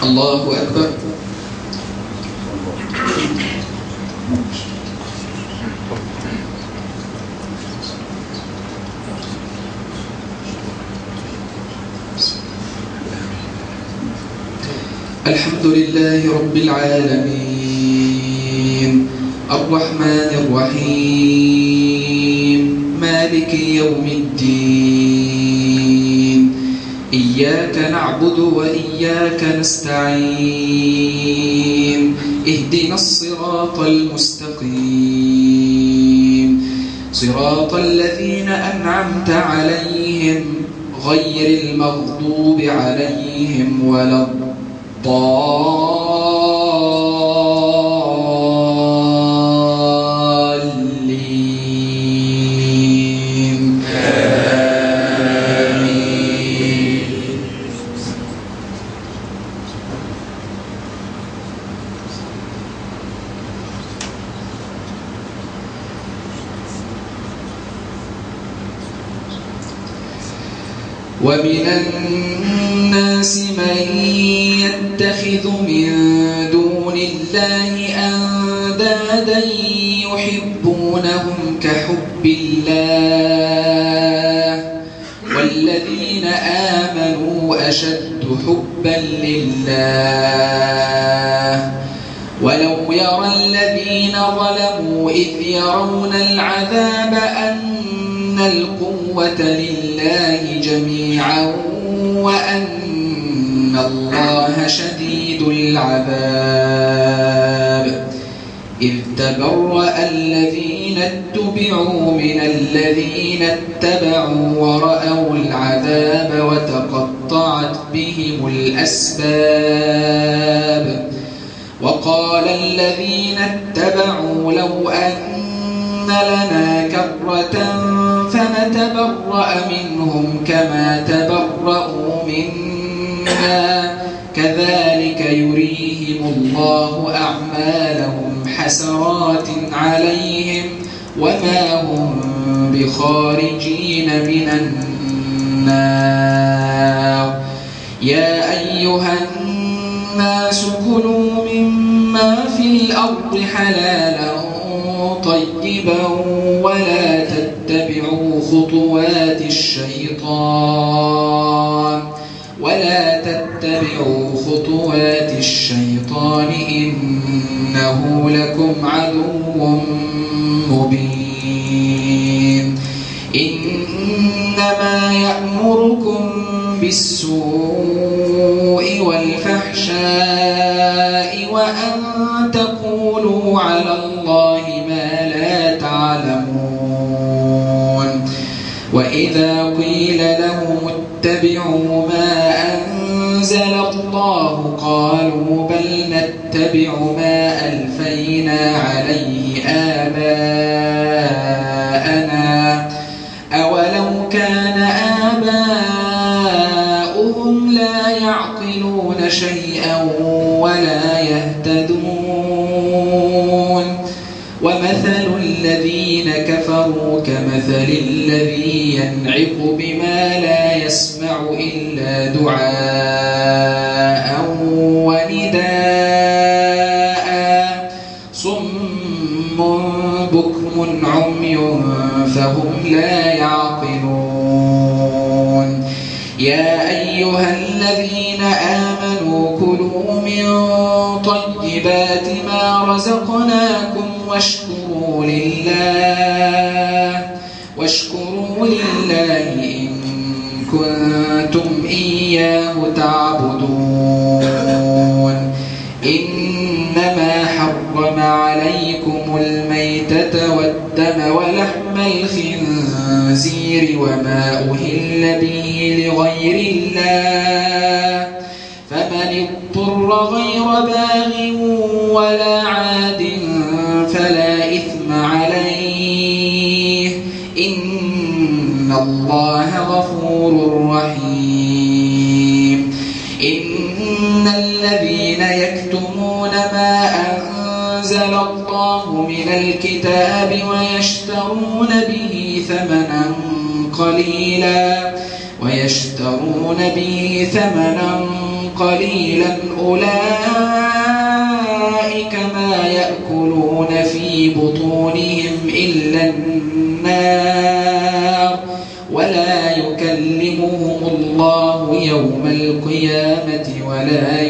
الله أكبر. الحمد لله رب العالمين الرحمن الرحيم مالك يوم الدين إياك نعبد وإياك نستعين اهدنا الصراط المستقيم صراط الذين أنعمت عليهم غير المغضوب عليهم ولا الضالين. ومن الناس من يتخذ من دون الله أندادا يحبونهم كحب الله والذين آمنوا أشد حبا لله ولو يرى الذين ظلموا إذ يرون العذاب أن القوة لله جميعا وأن الله شديد العذاب إذ تبرأ الذين اتبعوا من الذين اتبعوا ورأوا العذاب وتقطعت بهم الأسباب وقال الذين اتبعوا لو أن لنا كرة فنتبرأ منهم كما تبرأوا منا كذلك يريهم الله أعمالهم حسرات عليهم وما هم بخارجين من النار يا أيها الناس كلوا مما في الأرض حلالا طيبا ولا تتبعوا خطوات الشيطان إنه لكم عدو مبين إنما يأمركم بالسوء والفحشاء وأن تقولوا على الله ما لا تعلمون وإذا قيل لهم اتبعوا ما أنزل الله قالوا بل نتبع ما ألفينا عليه آباءنا أولو كان آباؤهم لا يعقلون شيئا ولا يهتدون ومثل الذين كفروا كمثل الذي ينعق بما لا يسمع إلا دعاء ونداء صم بكم عمي فهم لا يعقلون يا أيها الذين آمنوا كلوا من طيبات ما رزقناكم واشكروا لله إن كنتم إياه تعبدون إنما حرم عليكم الميتة والدم ولحم الخنزير وما أهل به لغير الله فمن اضطر غير باغ ولا عاد فلا إثم عليه إن الله غفور رحيم إن الذين يكتمون ما أنزل الله من الكتاب ويشترون به ثمنا قليلا أولئك ما يأكلون في بطونهم إلا النار ولا يكلمهم الله يوم القيامة ولا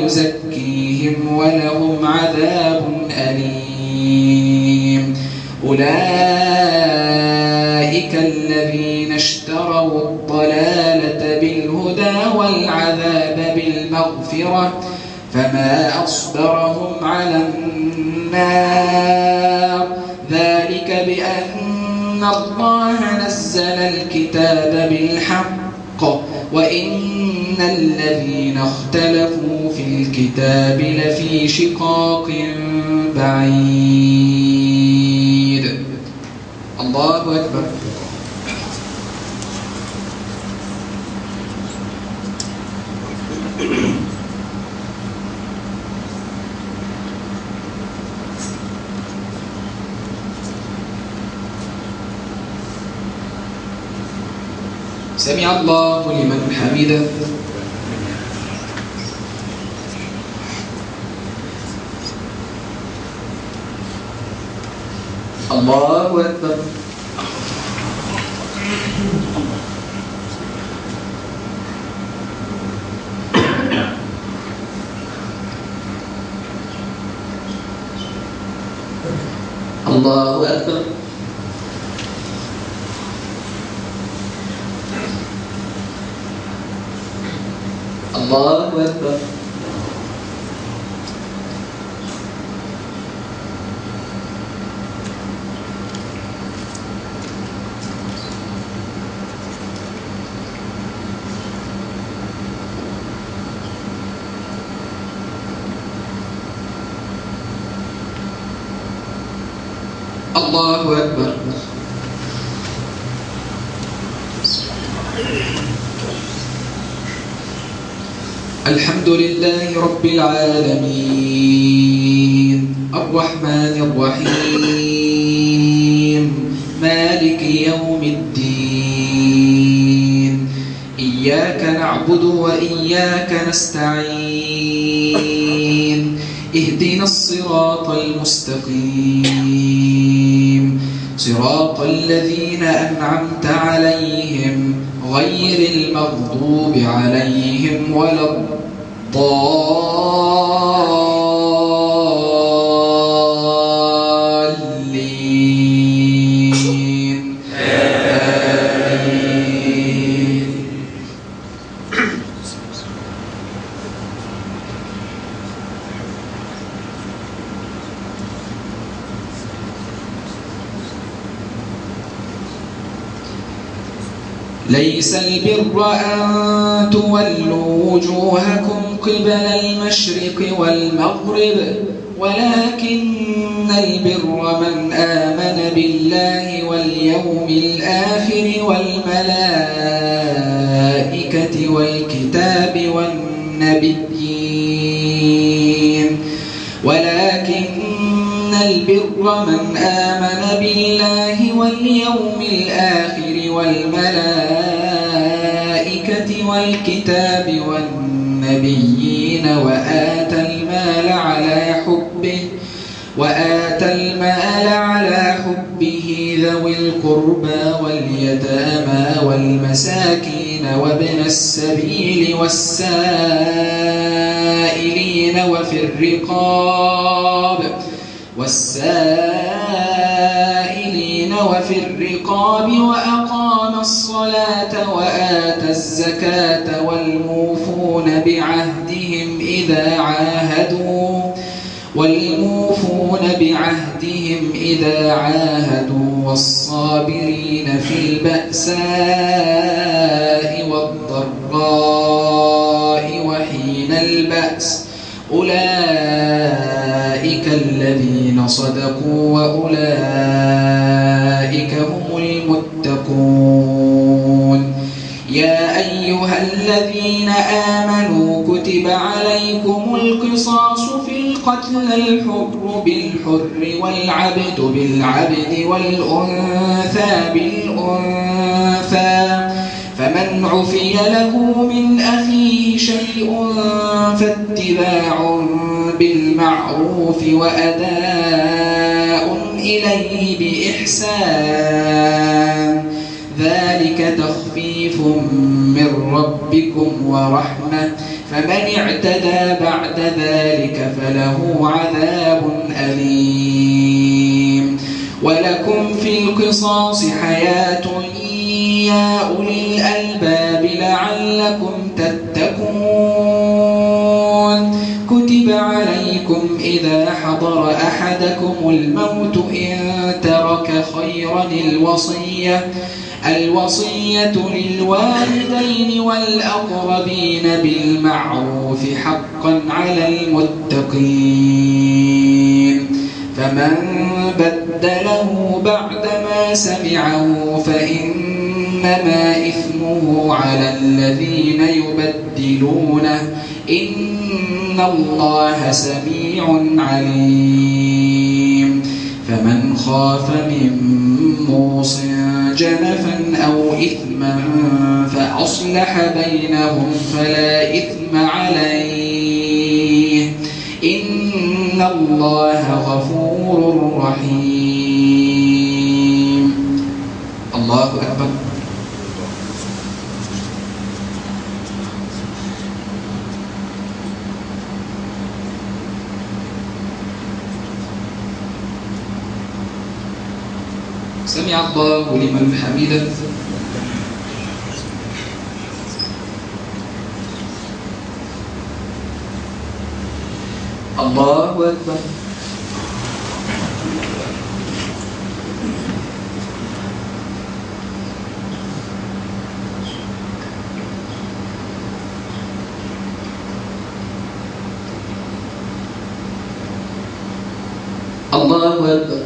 يزكيهم ولهم عذاب أليم. أولئك الذين اشتروا الضلالة بالهدى والعذاب بالمغفرة فما أصبرهم على النار ذلك بأن الله نزل الكتاب بالحق وإن الذين اختلفوا في الكتاب لفي شقاق بعيد. الله أكبر. سمع الله لمن حمده. الله أكبر. الله أكبر. الله أكبر. الله أكبر. الحمد لله رب العالمين الرحمن الرحيم مالك يوم الدين إياك نعبد وإياك نستعين اهدنا الصراط المستقيم صراط الذين أنعمت عليهم غير المغضوب عليهم ولا الضالين آمين. ليس البر أن تولوا وجوهكم قبل المشرق والمغرب ولكن البر من آمن بالله واليوم الآخر والملائكة والكتاب والنبيين ولكن البر من آمن بالله واليوم الآخر والملائكة والكتاب والنبيين وآتى المال على حبه ذوي القربى واليتامى والمساكين وابن السبيل والسائلين وفي الرقاب وأقام الصلاة وآتى الزكاة والموفون بعهدهم إذا عاهدوا والصابرين في البأساء والضراء وحين البأس أولئك الذين صدقوا وأولئك هم المتقون. يا أيها الذين آمنوا كتب عليكم القصاص في القتل الحر بالحر والعبد بالعبد والأنثى بالأنثى فمن عفي له من أخيه شيء فاتباع بالمعروف وأداء إليه بإحسان ذلك تخفيف من ربكم ورحمة فمن اعتدى بعد ذلك فله عذاب أليم ولكم في القصاص حياة يا أولي الألباب لعلكم تتقون كتب عليكم إذا حضر أحدكم الموت إن ترك خيرا الوصية للوالدين والأقربين بالمعروف حقا على المتقين فمن بدله بعدما سمعه فإنما إثمه على الذين يبدلونه إن الله سميع عليم فمن خاف من موص جنفا أو إثما فأصلح بينهم فلا إثم عليه إن الله غفور رحيم. الله أكبر. سمع الله لمن حمده. الله أكبر. الله أكبر.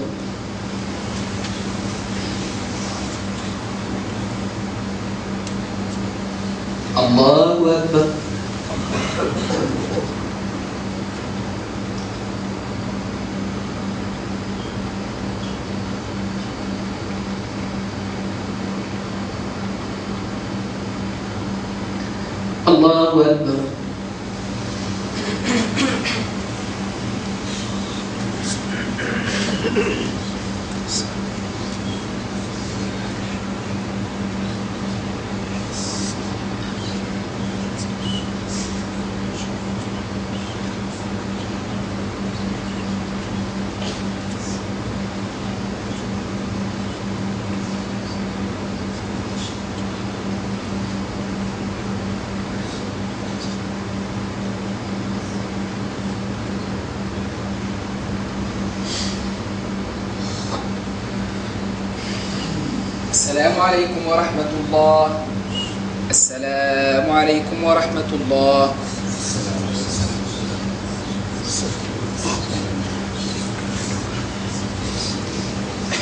الله أكبر. الله أكبر. السلام عليكم ورحمة الله. السلام عليكم ورحمة الله.